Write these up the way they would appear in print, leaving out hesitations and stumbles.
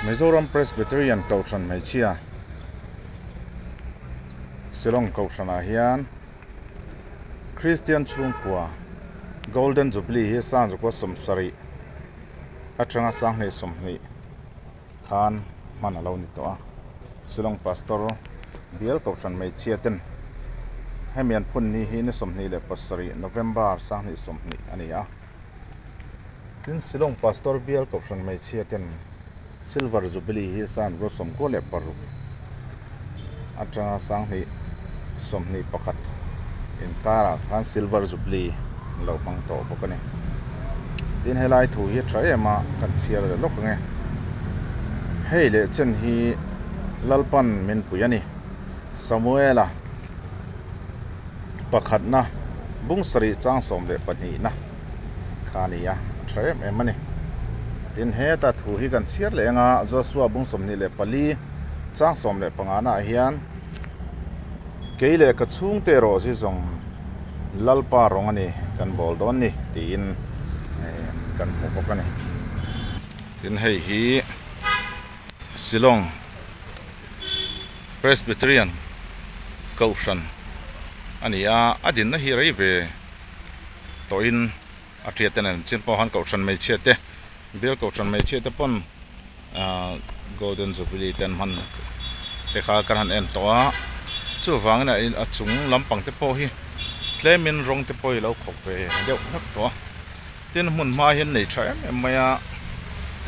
Mizoram Presbyterian Kohhran hmeichhia Shillong Kohhranah hian Kristian chhungkua Golden Jubilee hi Sangzukua sawmsarih atanga Sanghnih sawmhnih khan hman a lo ni tawh a. Shillong Pastor Bial Kohhran hmeichhia ten hemi an phun ni hi ni 27 November 2020 a ni a. Tin, Shillong Pastor Bial Kohhran hmeichhia ten Silver Jubilee hi 1996 atanga 2021 inkarah khan Silver Jubilee an lo hmang tawh bawk a ni. Tin, helai thu hi a tha em a, kan chhiar leh lawk ang e. Hei leh chen hi Lalpan min pui a ni. Samuela pakhatna bung sarih chang 12na kha a ni a, a tha em em a ni. Tin, heta thu hi kan chhiar leh ang a, Joshua bung 24 chang 15 naah hian kei leh ka chhungte erawh zi zawng Lalpa rawng a ni kan bawl dawn ni tiin kan hmu bawk a ni. Tin, hei hi Shillong Presbyterian Kohhran a ni a, a dinna hi rei ve tawhin a hriat ten an chin pawh khan Kohhran hmeichhia te, Bial Kohhran hmeichhia te pawn Golden Jubilee te an hman te kha kan han en tawh a, chuvangin a chung lampang te pawh hi tlemin rawng te pawh hi lo khawk ve deuh hlek tawh a. Tin hmun hma hian nei tha em em mai a,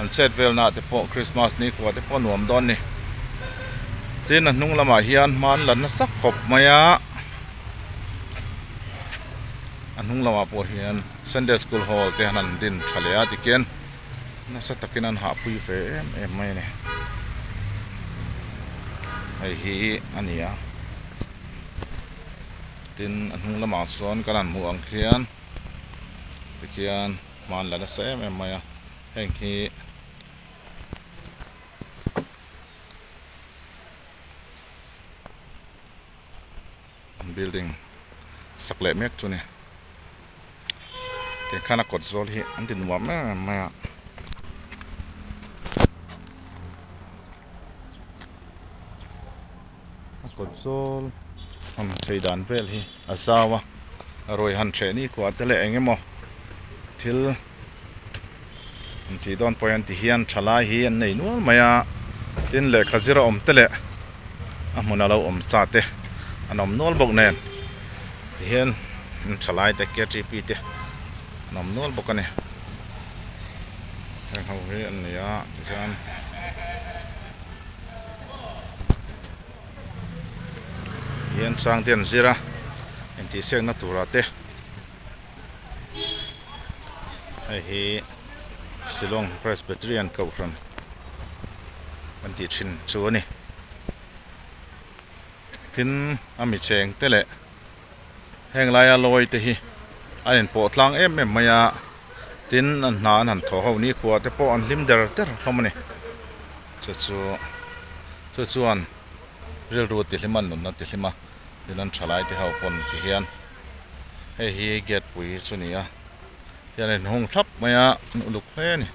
an chet velna ah te pawh Christmas ni khua te pawh nuam dawn ni. Tin a hnung lamah hian hma an la nasa khawp mai a, a hnung lamah pawh hian Sunday School Hall te han an din tha leh a tikhian nasa takin an hahpui ve em em mai a ni. Hei hi a ni a, tin a hnung lamah sawn kan han hmuh ang khian. Tikhian hma an la nasa em em mai a, heng hi building sak leh mek chu a ni. Tikhan a kawt zawl hi an ti nuam em em mai a. A kawt zawl han chei dan vel hi a zau a a rawi han hreh ni kuah te leh eng emaw thil an tih dawn pawh hian ti hian tha lai hi an nei nual mai a tin lehkha zir a awm te leh a hmun a lo awm cha te an awm nual bawk nen ti hian tha lai te ktp te an awm nual bawk a ni heng ho hi an ni a tihian. Hian chang te an zir a intihsiakna turah te hei hi Shillong Presbyterian Kohhran an tih thin chu a ni tin a mi cheng te leh heng laia lawi te hi an inpawh tlang em em mai a tin an hna an han thawh ho nikhua te pawh an hlim der der hlawm a ni. Chu chu chu chuan rilru ti hlim a nunna ti hlim a tin an thalai te ho pawn ti hian hei hi gate pui chu ni a tihian a inhung thlap mai a an uluk hle a ni.